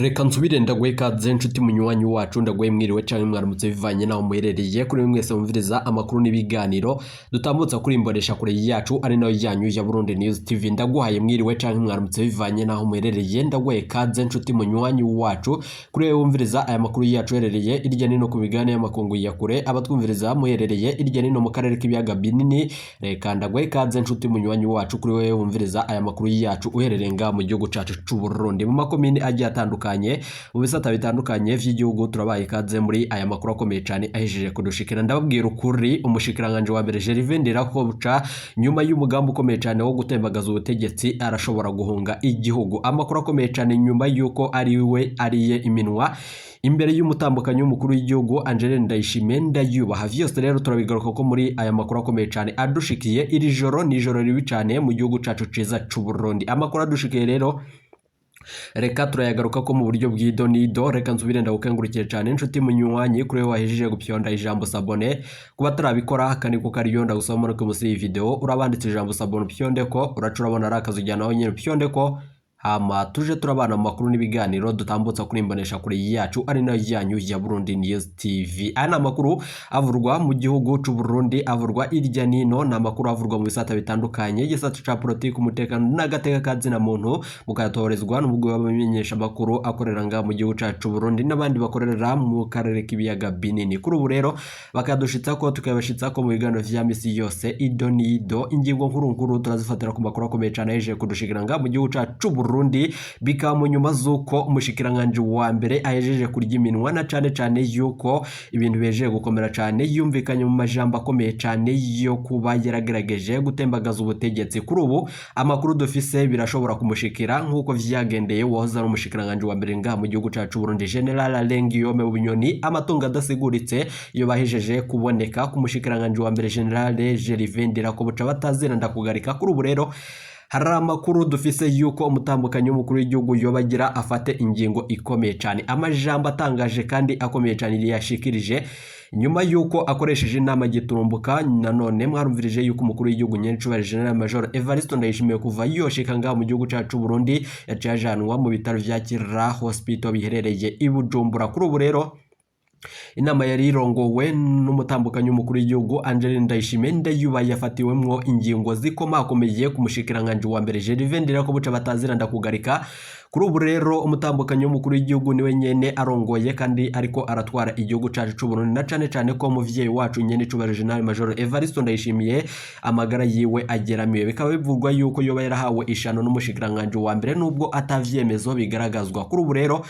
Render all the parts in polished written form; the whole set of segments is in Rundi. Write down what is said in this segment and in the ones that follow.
Reka nsubire ndaguhe ikaze, nshuti munywanyi wacu. Ndaguhe mwiriwe canke mwaramutse bivanye naho muherereye. Kuri mwese mumviriza amakuru n'ibiganiro dutambutsa kuri imbonesha kure yacu, ari nayo yanyu ya Burundi News TV, ndaguhaye mwiriwe canke mwaramutse bivanye naho muherereye. Ndaguhe ikaze, nshuti munywanyi wacu, kuri wewe wumviriza aya makuru yacu uherereye irya nino ku migabane y'amakungu ya kure. Abatwumviriza muherereye irya nino mu karere k'ibiyaga binini, reka ndaguhe ikaze, nshuti munywanyi wacu, kuri wewe wumviriza aya makuru yacu uherereye ngaha mu gihugu cacu c'u Burundi, mu makomine agiye atandukanye, mu bisata bitandukanye vy'igihugu. Turabaye ikaze muri aya makuru akomeye cyane ahejeje kudushikira. Ndababwira ukuri, umushikiranganje wa mbere Gervais Ndirakobuca, nyuma y'umugambi ukomeye cyane wo gutembagaza ubutegetsi, arashobora guhunga igihugu. Amakuru akomeye cyane nyuma y'uko ari we ariye iminwa imbere y'umutambukanyi w'umukuru w'igihugu Angeline Ndayishimiye Ndayubaha. Vyose rero turabigaruka ko muri aya makuru akomeye cyane adushikiye iri joro. Ni ijoro ribi cyane mu gihugu cacu ciza c'u Burundi. Amakuru adushikiye rero, reka turayagaruka ko mu buryo bw'ido nido. Reka nsubire ndagukengurukire cyane, inshuti munywanyi, kuri we wahejeje gupyonda ijambo s'abonner. Kuba atarabikora, akani ko kariyo ndagusaba muri munsi y'iyi video urabanditse ijambo s'abonner, upyonde ko uraca urabona ari akazu ujyana nyine, upyonde ko, hama tuje turabana mu makuru n'ibiganiro dutambutsa kuri imbonesha kure yacu, ari nayo yanyu ya Burundi News TV. Aya ni amakuru avurwa mu gihugu c'u Burundi, avurwa irya nino, ni amakuru avurwa mu bisata bitandukanye, igisata ca politiki, umutekano n'agateka ka zina muntu, mukayatoherezwa n'umugwi w'abamenyesha amakuru akorera ngaha mu gihugu cacu c'u Burundi n'abandi bakorera mu karere k'ibiyaga binini. Kuri ubu rero bakadushitsa ko tukabashitsa ko mu biganiro vya misi yose, ido nido. Ingingo nkuru nkuru turazifatira ku makuru akomeye cane ahejeje kudushikira ngaha mu gihugu cacu c'u Burundi, bikaba mu nyuma z'uko umushikiranganji wa mbere ahejeje kurya iminwa, na cane cane yuko ibintu bihejeje gukomera cane. Yumvikanye mu majambo akomeye cane yo kuba yaragerageje gutembagaza ubutegetsi. Kuri ubu amakuru dufise, birashobora kumushikira nk'uko vyagendeye uwahoze ari umushikiranganji wa mbere ngaha mu gihugu cacu Burundi, General Alain Guillaume Bunyoni. Amatungo adasiguritse iyo bahejeje kuboneka ku mushikiranganji wa mbere General Gervais Ndirakobuca batazira ndakugarika. Kuri ubu rero hari amakuru dufise yuko umutambukanyi w'umukuru w'igihugu yoba agira afate ingingo ikomeye cyane. Amajambo atangaje kandi akomeye cyane yashikirije nyuma yuko akoresheje inama giturumbuka. Nanone mwarumvirije yuko umukuru w'igihugu nyencubahiro General Major Evariste Ndayishimiye, kuva yoshika ngaha mu gihugu cacu Burundi, yaciye ajanwa mu bitaro vya Kira Hospital biherereye i Bujumbura. Kuri ubu rero inama yari irongowe n'umutambukanyi w'umukuru w'igihugu Angeline Ndayishimiye Ndayubaha yafatiwemwo ingingo zikomakomeye ku mushikiranganji wa mbere Gervais Ndirakobuca batazira ndakugarika. Kuri ubu rero umutambukanyi w'umukuru w'igihugu niwe nyene arongoye kandi ariko aratwara igihugu cacu c'u Burundi, na cane cane ko umuvyeyi wacu nyene cubahiro General Major Evariste Ndayishimiye amagara yiwe ageramiwe. Bikaba bivugwa yuko yoba yarahawe ishano n'umushikiranganji wa mbere, nubwo atavyemezo bigaragazwa. Kuri ubu rero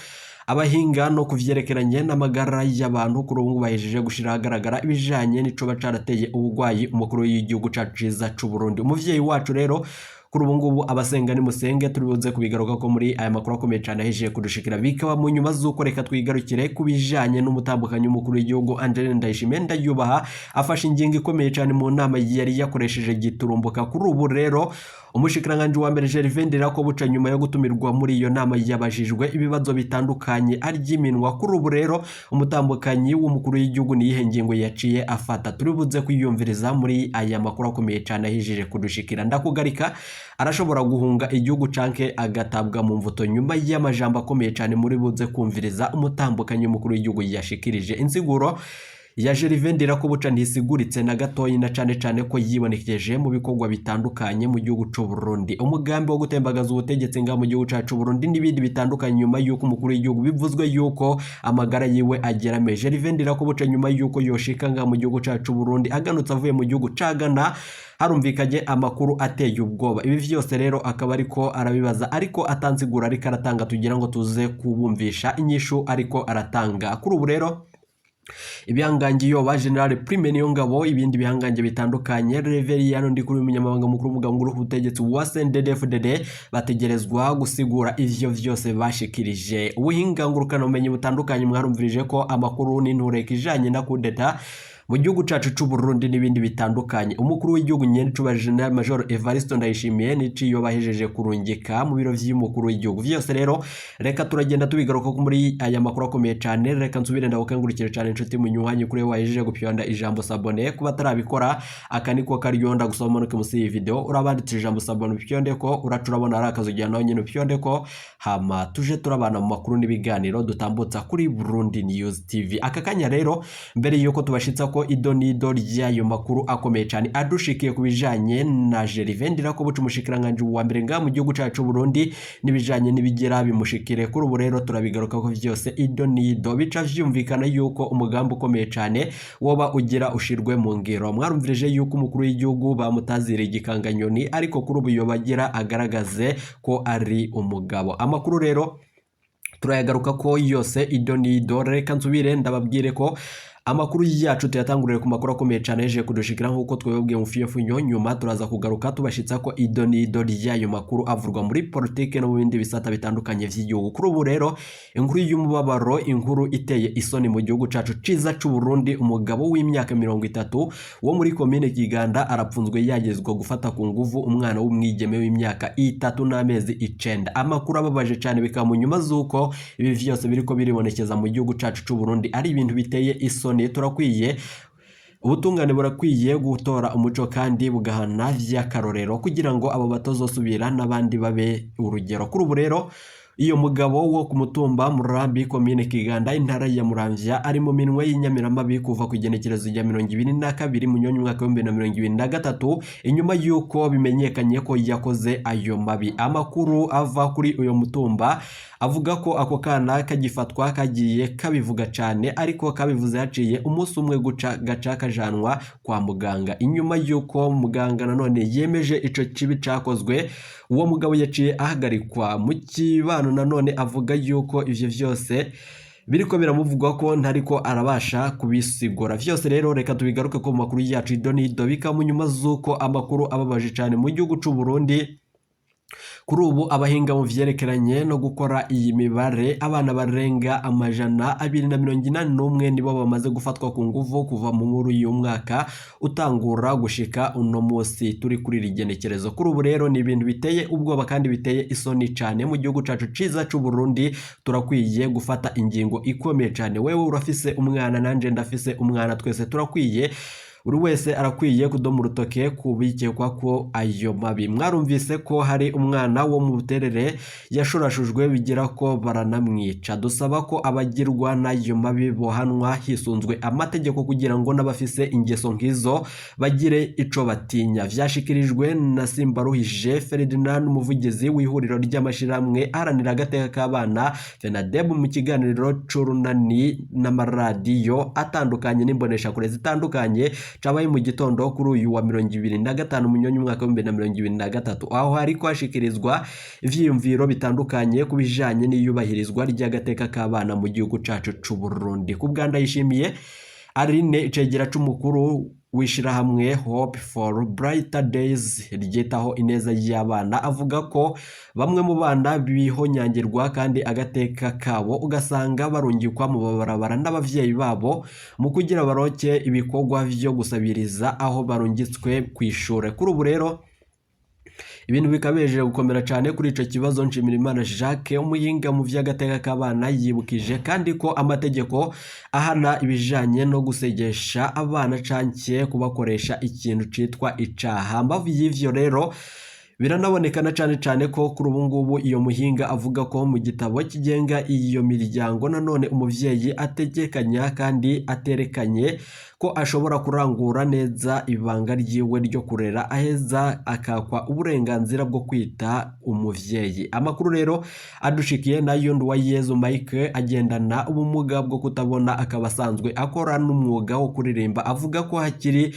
abahinga no kuvyerekeranye n'amagara y'abantu kuri ubu ngubu bahejeje gushira ahagaragara ibijanye n'icoba carateye ubugwayi umukuru w'igihugu cacu ciza c'u Burundi, umuvyeyi wacu. Rero kuri ubu ngubu abasenga nimusenge, turi buze kubigaruka ko muri aya makuru akomeye cyane ahejeje kudushikira. Bikaba mu nyuma z'uko reka twigarukire ku bijanye n'umutambukanyi w'umukuru w'igihugu Angeline Ndayishimiye Ndayubaha afashe ingingo ikomeye cyane mu nama yari yakoresheje giturumbuka. Kuri ubu rero umushikiranganji wa mbere Gervais Ndirakobuca, nyuma yo gutumirwa muri iyo nama, yabajijwe ibibazo bitandukanye aryiminwa. Kuri ubu rero umutambukanyi w'umukuru w'igihugu niyihe ngingo yaciye afata? Turi buze kwiyumviriza muri aya makuru akomeye cyane ahejeje kudushikira. Ndakugarika, arashobora guhunga igihugu canke agatabwa mu mvuto nyuma y'amajambo akomeye cyane muri buze kumviriza umutambukanyi w'umukuru w'igihugu yashikirije. Insiguro ya Gervais Ndirakobuca ntisiguritse na gatoyi, na cane cane ko yibonekeje mu bikorwa bitandukanye mu gihugu c'u Burundi, umugambi wo gutembagaza ubutegetsi ngaha mu gihugu cacu Burundi n'ibindi bitandukanye. Nyuma y'uko umukuru w'igihugu bivuzwe yuko amagara yiwe ageramiwe, Gervais Ndirakobuca nyuma y'uko yoshika ngaha mu gihugu cacu Burundi aganutse avuye mu gihugu ca Ghana, harumvikanye amakuru ateye ubwoba. Ibi vyose rero akaba ariko arabibaza, ariko atansigura ariko aratanga, tugira ngo tuze kubumvisha inyishu ariko aratanga. Kuri ubu rero ibihangange yoba General Prime Niyongabo, ibindi bihangange bitandukanye, Reverien Ndikuri, umunyamabanga mukuru w'umugabo w'ubutegetsi wa CNDD-FDD, bategerezwa gusigura ivyo vyose bashikirije. Ubuhinga ngurukana bumenyi butandukanye, mwarumvirije ko amakuru n'intureka ijanye na kudeta mu gihugu cacu c'u Burundi n'ibindi bitandukanye. Umukuru w'igihugu nyenicubahiro General Major Evariste Ndayishimiye niciyo bahejeje kurungika mu biro vy'umukuru w'igihugu. Vyose rero reka turagenda tubigaruka ko muri aya makuru akomeye cane. Reka nsubire ndagukangurikire cane, inshuti munywanyi, kuri wahejeje gupyonda ijambo s'abonner. Kuba atarabikora, aka niko karyonda gusoma. Umanuke musi y'iyi video, urabanditse ijambo s'abonner, upyonde ko uraca urabona ari akazu nawe nyine upyonde ko, hama tuje turabana mu makuru n'ibiganiro dutambutsa kuri Burundi News TV. Aka kanya rero, mbere yuko tubashitsa ko ido nido ry'ayo makuru akomeye cyane adushikiye ku bijanye na Gervais Ndirakobuca, umushikiranganji wa mbere ngaha mu gihugu cacu Burundi, n'ibijanye n'ibigera bimushikire kuri ubu, rero turabigaruka ko vyose ido nido. Bica vyumvikana yuko umugambi ukomeye cyane woba ugira ushirwe mu ngiro. Mwarumvirije yuko umukuru w'igihugu bamutazira igikanganyoni, ariko kuri ubu yobagira agaragaze ko ari umugabo. Amakuru rero turayagaruka ko yose ido nido. Reka nsubire ndababwire ko amakuru yacu tuyatangurire ku makuru akomeye cyane yaje kudushikira nk'uko twabibabwiye mu fiyefunyo. Nyuma turaza kugaruka tubashitsa ko ido nido ry'ayo makuru avurwa muri politike no mu bindi bisata bitandukanye vy'igihugu. Kuri ubu rero, inkuru y'umubabaro, inkuru iteye isoni mu gihugu cacu ciza c'u Burundi: umugabo w'imyaka 30 wo muri komine Kiganda arapfunzwe yagezwa gufata ku nguvu umwana w'umwigeme w'imyaka 3 n'amezi 9. Amakuru ababaje cyane, bikaba mu nyuma z'uko ibi vyose biriko biribonekeza mu gihugu cacu c'u Burundi. Ari ibintu biteye isoni. Turakwiye ubutungane, burakwiye gutora umuco kandi bugahana vy'akarorero kugira ngo abo batazosubira n'abandi babe urugero. Kuri ubu rero, iyo mugabo wo ku mutumba Murambi, komine Kiganda, intara ya Muramvya, ari mu minwe y'inyamiramabi kuva ku igenekerezo rya 22 Munyonyo umwaka w'2023, inyuma y'uko bimenyekanye ko yakoze ayo mabi. Amakuru ava kuri uyo mutumba avuga ko ako kana kagifatwa kagiye kabivuga cane, ariko kabivuze haciye umunsi umwe guca gaca kajanwa kwa muganga. Inyuma y'uko muganga nanone yemeje ico kibi cakozwe, uwo mugabo yaciye ahagarikwa. Mu kibano nanone avuga yuko ivyo vyose biriko biramuvugwa ko ntariko arabasha kubisigura. Vyose rero reka tubigaruke ko mu makuru yacu ido nido. Bikaba mu nyuma z'uko amakuru ababaje cane mu gihugu c'u Burundi. Kuri ubu, abahinga mu vyerekeranye no gukora iyi mibare, abana barenga 281 nibo bamaze gufatwa ku nguvu kuva mu nkuru y'umwaka utangura gushika uno munsi turi kuri iri genekerezo. Kuri ubu rero ni ibintu biteye ubwoba kandi biteye isoni cane mu gihugu cacu ciza c'u Burundi. Turakwiye gufata ingingo ikomeye cane. Wewe urafise umwana, nanje ndafise umwana, twese turakwiye, buri wese arakwiye kudoma urutoke ku bikekwa ko ayo mabi. Mwarumvise ko hari umwana wo mu Buterere yashurashujwe bigira ko baranamwica. Dusaba ko abagirwa n'ayo mabi bohanwa hisunzwe amategeko kugira ngo n'abafise ingeso nk'izo bagire ico batinya. Vyashikirijwe na Simbaruhije Ferdinand, umuvugizi w'ihuriro ry'amashirahamwe aharanira agateka k'abana FENADEB, mu kiganiro c'urunani n'amaradiyo atandukanye n'imboneshakure zitandukanye cabaye mu gitondo kuri uyu wa 25 Munyonyo umwaka w'2023, aho hariko hashikirizwa ivyiyumviro bitandukanye ku bijanye n'iyubahirizwa ry'agateka k'abana mu gihugu cacu c'u Burundi. Ku bwa Ndayishimiye Aline, icegera c'umukuru w'ishirahamwe Hope for Brighter Days ryitaho ineza y'abana, avuga ko bamwe mu bana bihonyangirwa kandi agateka kabo ugasanga barungikwa mu mabarabara n'abavyeyi babo mu kugira baroke ibikorwa vyo gusabiriza aho barungitswe kw'ishure. Kuri ubu rero ibintu bikabeje gukomera cyane kuri ico kibazo. Nshimirimana Jacques, umuhinga mu vy'agateka k'abana, yibukije kandi ko amategeko ahana ibijanye no gusegesha abana canke kubakoresha ikintu citwa icaha. Mbavu y'ivyo rero, biranabonekana cane cane ko kuri ubu ngubu iyo muhinga avuga ko mu gitabo kigenga iyo miryango nanone umuvyeyi ategekanya kandi aterekanye ko ashobora kurangura neza ibanga ryiwe ryo kurera, aheza akakwa uburenganzira bwo kwita umuvyeyi. Amakuru rero adushikiye nayo, Nduwayezu Mike agendana ubumuga bwo kutabona, akaba asanzwe akora n'umwuga wo kuririmba, avuga ko hakiri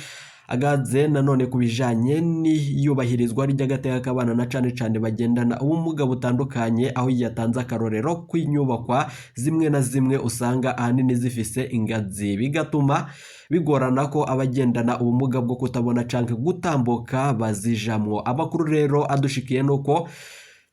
agaze nanone ku bijanye n'iyubahirizwa ry'agateka k'abana na cane cane bagendana ubumuga butandukanye, aho yatanze akarorero kw'inyubakwa zimwe na zimwe usanga ahanini zifise ingazi, bigatuma bigorana ko abagendana ubumuga bwo kutabona canke gutambuka bazijamwo. Amakuru rero adushikiye nuko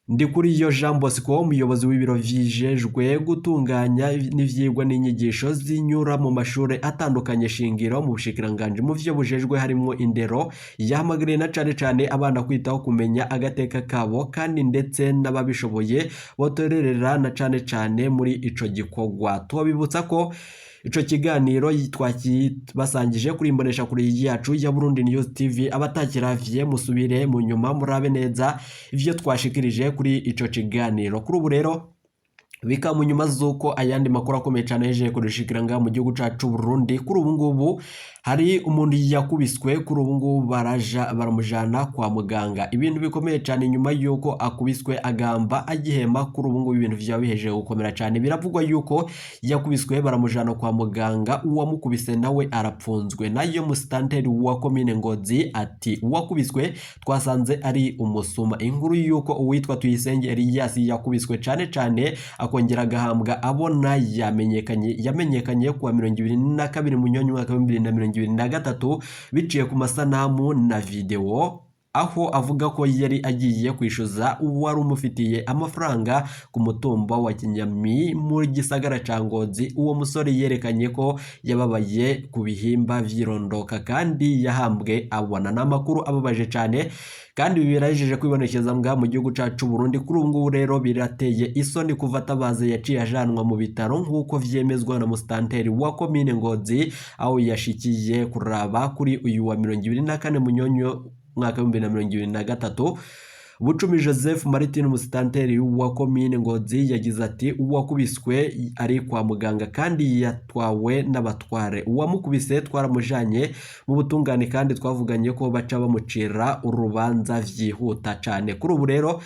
Ndikuriyo Jean Bosco, umuyobozi w'ibiro vyijejwe gutunganya n'ivyigwa n'inyigisho zinyura mu mashure atandukanye shingiro mu bushikiranganji mu vyo bujejwe harimwo indero, yahamagariye na cane cane abana kwitaho kumenya agateka kabo kandi ndetse n'ababishoboye botorerera na cane cane muri ico gikorwa. Tubabibutsa ko ico kiganiro twakibasangije kuri imbonesha kure yacu ya Burundi News TV. Abatakiravye musubire mu nyuma murabe neza ivyo twashikirije kuri ico kiganiro. Kuri ubu rero bika mu nyuma z'uko ayandi makuru akomeye cyane yejeje kudushikira ngaha mu gihugu cacu Burundi. Kuri ubu ngubu hari umuntu yakubiswe, kuri ubu ngubu baraja baramujana kwa muganga, ibintu bikomeye cyane nyuma y'uko akubiswe agamba agihema. Kuri ubu ngubu ibintu vyaba bihejeje gukomera cyane, biravugwa yuko yakubiswe baramujana kwa muganga, uwamukubise nawe arapfunzwe. Nayo musitanteri wa komine Ngozi ati uwakubiswe twasanze ari umusuma. Inkuru y'uko uwitwa Tuyisenge Elias yakubiswe cyane cyane akongera agahambwa abona yamenyekanye kuwa 22 Munyonyo umwaka wa 2023 biciye ku masanamu na video, aho avuga ko yari agiye kwishyuza uwari umufitiye amafaranga ku mutumba wa Kinyami mu gisagara ca Ngozi. Uwo musore yerekanye ko yababaye ku bihimba vy'irondoka kandi yahambwe abona. N'amakuru ababaje cane kandi ibi birahejeje kwibonekeza mbwa mu gihugu cacu Burundi. Kuri ubu ngubu rero birateye isoni kuva atabaze yaciye ajanwa mu bitaro nk'uko vyemezwa na musitanteri wa komine Ngozi, aho yashikiye kuraba kuri uyu wa 24 Munyonyo mwaka w'ibihumbi na 2023. Bucumi Joseph Martin, umusitanteri wa komine Ngozi, yagize ati uwakubiswe ari kwa muganga kandi yatwawe n'abatware, uwamukubise twaramujanye mu butungane kandi twavuganye ko baca bamucira urubanza vyihuta cane. Kuri ubu rero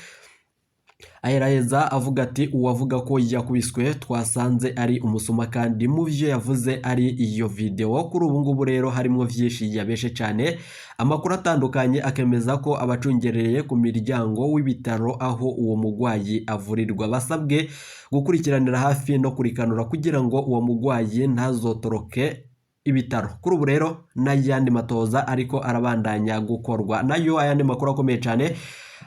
aheraheza avuga ati uwavuga ko yakubiswe twasanze ari umusuma kandi mu vyo yavuze ari iyo video. Kuri ubu ngubu rero harimwo vyinshi yabeshe cane. Amakuru atandukanye akemeza ko abacungereye ku miryango w'ibitaro aho uwo mugwayi avurirwa basabwe gukurikiranira hafi no kurikanura kugira ngo uwo mugwayi ntazotoroke ibitaro. Kuri ubu rero n'ayandi matoza ariko arabandanya gukorwa. Nayo ayandi makuru akomeye cane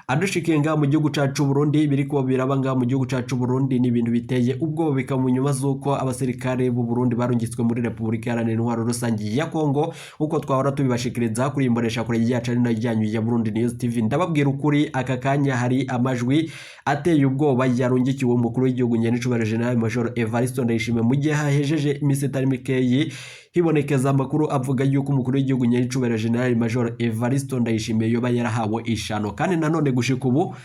adushikiye ngaha mu gihugu cacu Burundi, biriko biraba ngaha mu gihugu cacu Burundi ni ibintu biteye ubwoba, bikaba mu nyuma z'uko abasirikare b'u Burundi barungitswe muri Repubulika Iharanira Intwaro Rusangi ya Kongo, uko twahora tubibashikiriza kuri imbonesha kure yacu ari nayo yanyu ya Burundi News TV. Ndababwira ukuri, aka kanya hari amajwi ateye ubwoba yarungikiwe umukuru w'igihugu nyenicubahiro General Major Evariste Ndayishimiye mu gihe hahejeje iminsi itari mikeyi hibonekeza amakuru avuga yuko umukuru w'igihugu nyenicubahiro General Major Evariste Ndayishimiye yoba yarahawe ishano. Kandi nanone gushika ubu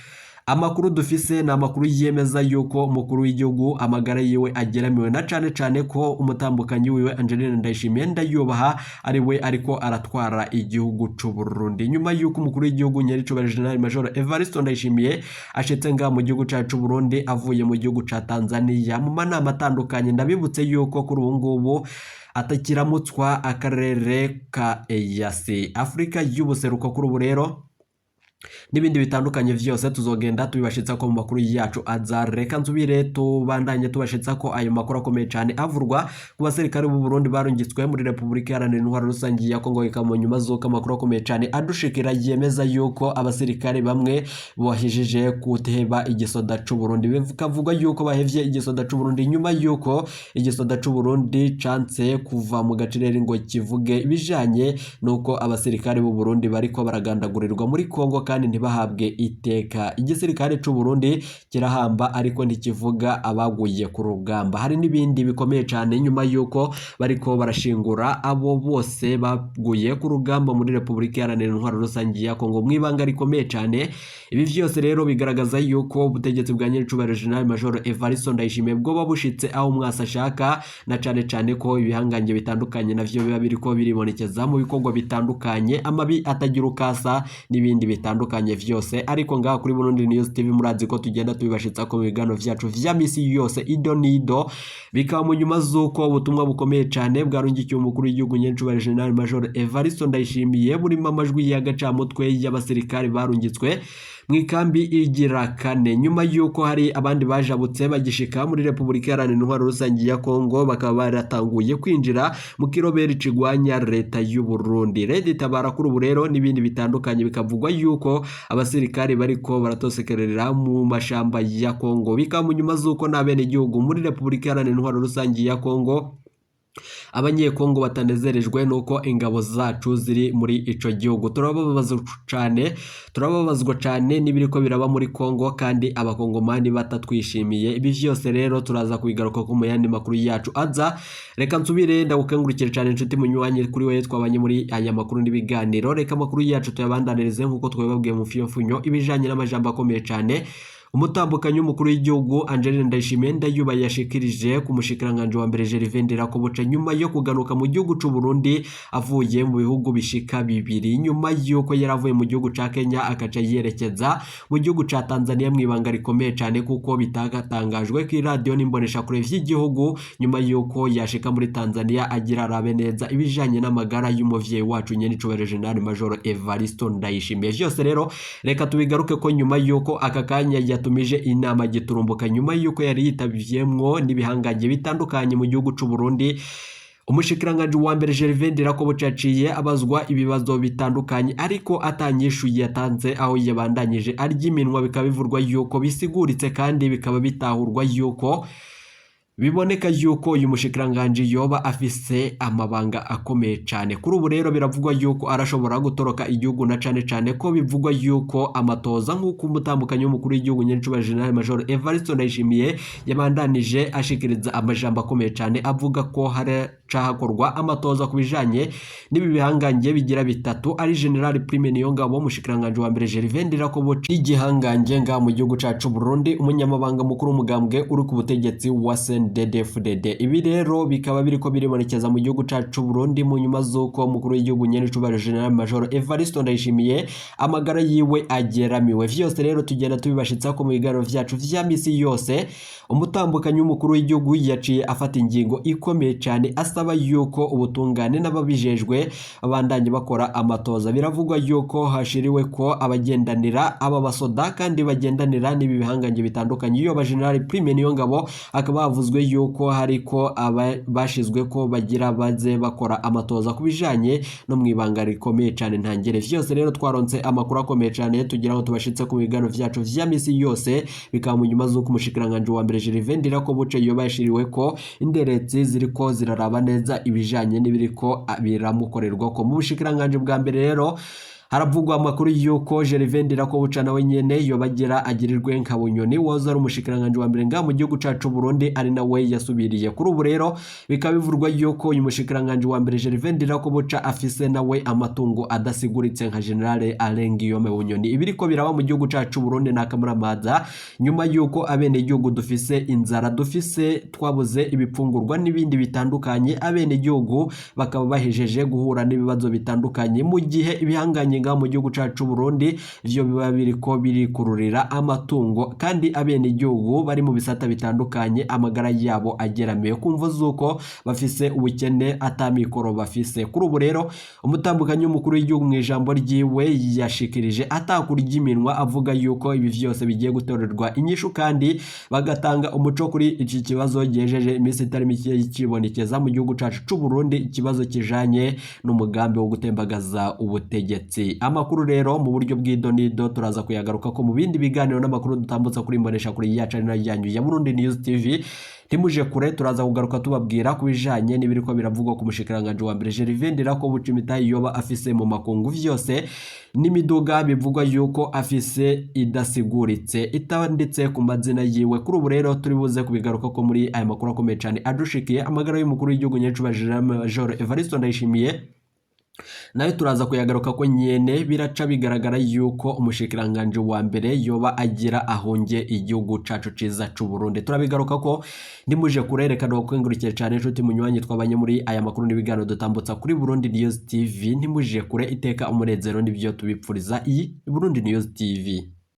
amakuru dufise ni amakuru yemeza yuko umukuru w'igihugu amagara yiwe ageramiwe, na cane cane ko umutambukanyi wiwe Angeline Ndayishimiye Ndayubaha ari we ariko aratwara igihugu c'u Burundi. Nyuma yuko umukuru w'igihugu nyenicubahiro General Major Evariste Ndayishimiye ashitse ngaha mu gihugu cacu Burundi avuye mu gihugu ca Tanzania mu manama atandukanye, ndabibutse yuko kuri ubu ngubu atakiramutswa akarere ka EAC, Afrika y'ubuseruko. Kuri ubu rero n'ibindi bitandukanye vyose tuzogenda tubibashitsa ko mu makuru yacu aza. Reka nsubire tubandanye tubashitsa ko ayo makuru akomeye cane avurwa ku basirikare b'u Burundi barungitswe muri Repubulika Iharanira Intwaro Rusangi ya Kongo. Ika mu nyuma z'uko amakuru akomeye cane adushikira yemeza yuko abasirikare bamwe bohejeje kuteba igisoda c'u Burundi. Bikavugwa yuko bahevye igisoda c'u Burundi nyuma yuko igisoda c'u Burundi canse kuva mu gacerere ngo kivuge ibijanye nuko abasirikare b'u Burundi bariko baragandagurirwa muri Kongo kandi ntibahabwe iteka. Igisirikare c'u Burundi kirahamba ariko ntikivuga abaguye ku rugamba. Hari n'ibindi bikomeye cane nyuma yuko bariko barashingura abo bose baguye ku rugamba muri Repubulika Iharanira Intwaro Rusangi ya Kongo mw'ibanga rikomeye cane. Ibi vyose rero bigaragaza yuko ubutegetsi bwa nyenicubahiro General Major Evariste Ndayishimiye bwoba bushitse aho umwasi ashaka, na cane cane ko ibihangange bitandukanye navyo biba biriko biribonekeza mu bikorwa bitandukanye, amabi atagira ukasa n'ibindi bitandukanye vyose. Ariko ngaha kuri Burundi News TV murazi ko tugenda tubibashitsa ko mu biganiro vyacu vya misi yose ido nido. Bikaba mu nyuma z'uko ubutumwa bukomeye cane bwarungikiwe umukuru w'igihugu nyenicubahiro General Major Evariste Ndayishimiye burimo amajwi y'agacamutwe y'abasirikare barungitswe mu ikambi igira kane, nyuma yuko hari abandi bajabutse bagishika muri Repubulika Iharanira Intwaro Rusangi ya Kongo bakaba baratanguye kwinjira mu kiroberi cigwanya leta y'u Burundi. Leta itabara kuri ubu rero n'ibindi bitandukanye bikavugwa yuko abasirikare bariko baratosekerera mu mashamba ya Kongo. Bikaba mu nyuma z'uko n'abenegihugu muri Repubulika Iharanira Intwaro Rusangi ya Kongo, abanyekongo batanezerejwe nuko ingabo zacu ziri muri ico gihugu. Turababazwa cane, turababazwa cane n'ibiriko biraba muri Kongo kandi abakongomani batatwishimiye. Ibi vyose rero turaza kubigaruka ko mu yandi makuru yacu aza. Reka nsubire ndagukengurukire cane inshuti munywanyi kuri wewe twabanye muri aya makuru n'ibiganiro. Reka amakuru yacu tuyabandanirize nkuko twabibabwiye mu mfunyo ibijanye n'amajambo akomeye cane umutambukanyi w'umukuru w'igihugu Angeline Ndayishimiye Ndayubaye yashikirije ku mushikiranganje wa mbere Gervais Ndirakobuca nyuma yo kugaruka mu gihugu c'u Burundi avuye mu bihugu bishika bibiri, nyuma yuko yari avuye mu gihugu ca Kenya akaca yerekeza mu gihugu ca Tanzania mu ibanga rikomeye cane, kuko bitatangajwe ku iradiyo n'imboneshakure vy'igihugu. Nyuma yuko yashika muri Tanzania agira arabe neza ibijanye n'amagara y'umuvyeyi wacu nyenicubahiro General Major Evaristo Ndayishimiye. Vyose rero reka tubigaruke ko nyuma yuko aka kanya yatumije inama giturumbuka, nyuma yuko yari yitavyemwo n'ibihangange bitandukanye mu gihugu c'u Burundi, umushikiranganje wa mbere Gervais Ndirakobuca yaciye abazwa ibibazo bitandukanye ariko atanyishuye yatanze, aho yabandanyije arya iminwa. Bikaba bivurwa yuko bisiguritse kandi bikaba bitahurwa yuko biboneka yuko uyu mushikiranganje yoba afise amabanga akomeye cane. Kuri ubu rero biravugwa yuko arashobora gutoroka igihugu, na cane cane ko bivugwa yuko amatoza nk'uko umutambukanyi w'umukuru w'igihugu nyenicubahiro General Major Evariste Ndayishimiye yabandanije ashikiriza amajambo akomeye cane avuga ko haracahakorwa amatoza ku bijanye n'ibi bihangange bigira bitatu, ari General Prime Niyongabo, umushikiranganje wa mbere Gervais Ndirakobuca, igihangange nga mu gihugu cacu Burundi, umunyamabanga mukuru w'umugambwe uri ku butegetsi wa CNDD-FDD. Ibi rero bikaba biriko biribonekeza mu gihugu cacu Burundi mu nyuma z'uko umukuru w'igihugu nyenicubahiro General Major Evariste Ndayishimiye amagara yiwe ageramiwe. Vyose rero tugenda tubibashitsa ko mu biganiro vyacu vya misi yose. Umutambukanyi w'umukuru w'igihugu yaciye afata ingingo ikomeye cane asaba yuko ubutungane n'ababijejwe babandanye bakora amatoza. Biravugwa yuko hashiriwe ko abagendanira aba basoda kandi bagendanira n'ibi bihangange bitandukanye, iyo ba General Prime Niyongabo akaba havuzwe yuko hariko bashizwe ko bagira baze bakora amatoza ku bijanye no mu ibanga rikomeye cane ntangere. Vyose rero twaronse amakuru akomeye cane tugira ngo tubashitse ku biganiro vyacu vya misi yose. Bikaba mu nyuma z'uko umushikiranganje wa mbere Gervais Ndirakobuca yoba yashiriwe ko inderetsi ziriko ziraraba neza ibijanye n'ibiriko biramukorerwa ko mu bushikiranganje bwa mbere. Rero haravugwa amakuru yuko Gervais Ndirakobuca nawe nyene yobagira agirirwe nka Bunyoni woza ari umushikiranganje wa mbere nga mu gihugu cacu Burundi, ari nawe yasubiriye. Kuri ubu rero bikaba bivurwa yuko uyu mushikiranganje wa mbere Gervais Ndirakobuca afise nawe amatungo adasiguritse nka General Alain Guillaume Bunyoni. Ibiriko biraba mu gihugu cacu Burundi na kamaramaza, nyuma yuko abenegihugu dufise inzara, dufise twabuze ibipfungurwa n'ibindi bitandukanye, abenegihugu bakaba bahejeje guhura n'ibibazo bitandukanye, mu gihe ibihanganye nga mu gihugu cacu Burundi ivyo biba biriko birikururira amatungo, kandi abenegihugu bari mu bisata bitandukanye amagara yabo ageramiwe kumvo z'uko bafise ubukene atamikoro bafise. Kuri ubu rero umutambukanyi w'umukuru w'igihugu mu ijambo ryiwe yashikirije atakurya iminwa avuga yuko ibi vyose bigiye gutorerwa inyishu kandi bagatanga umuco kuri iki kibazo gihejeje iminsi itari mike kibonekeza mu gihugu cacu c'u Burundi, ikibazo kijanye n'umugambi wo gutembagaza ubutegetsi. Amakuru rero mu buryo bw'idonido turaza kuyagaruka ko mu bindi biganiro n'amakuru dutambutsa kuri imbonesha kuri yacu ari nayo yanyu ya Burundi News TV. Ntimuje kure, turaza kugaruka tubabwira ku bijanye n'ibiriko biravugwa ku mushikiranganje wa mbere Gervais Ndirakobuca imitahe yoba afise mu makungu, vyose n'imiduga bivugwa yuko afise idasiguritse itanditse ku mazina yiwe. Kuri ubu rero turi buze kubigaruka ko muri aya makuru akomeye cane adushikiye. Amagara y'umukuru w'igihugu nyenicubahiro Major Evariste Ndayishimiye nayo turaza kuyagaruka ko nyene biraca bigaragara yuko umushikiranganje wa mbere yoba agira ahonge igihugu cacu ciza c'u Burundi. Turabigaruka ko ndimuje kurerekana kwengurukire cane inshuti munywanyi twabanye muri aya makuru n'ibiganiro dutambutsa kuri Burundi News TV. Ntimuje kure, iteka umunezero nibyo tubipfuriza iyi Burundi News TV.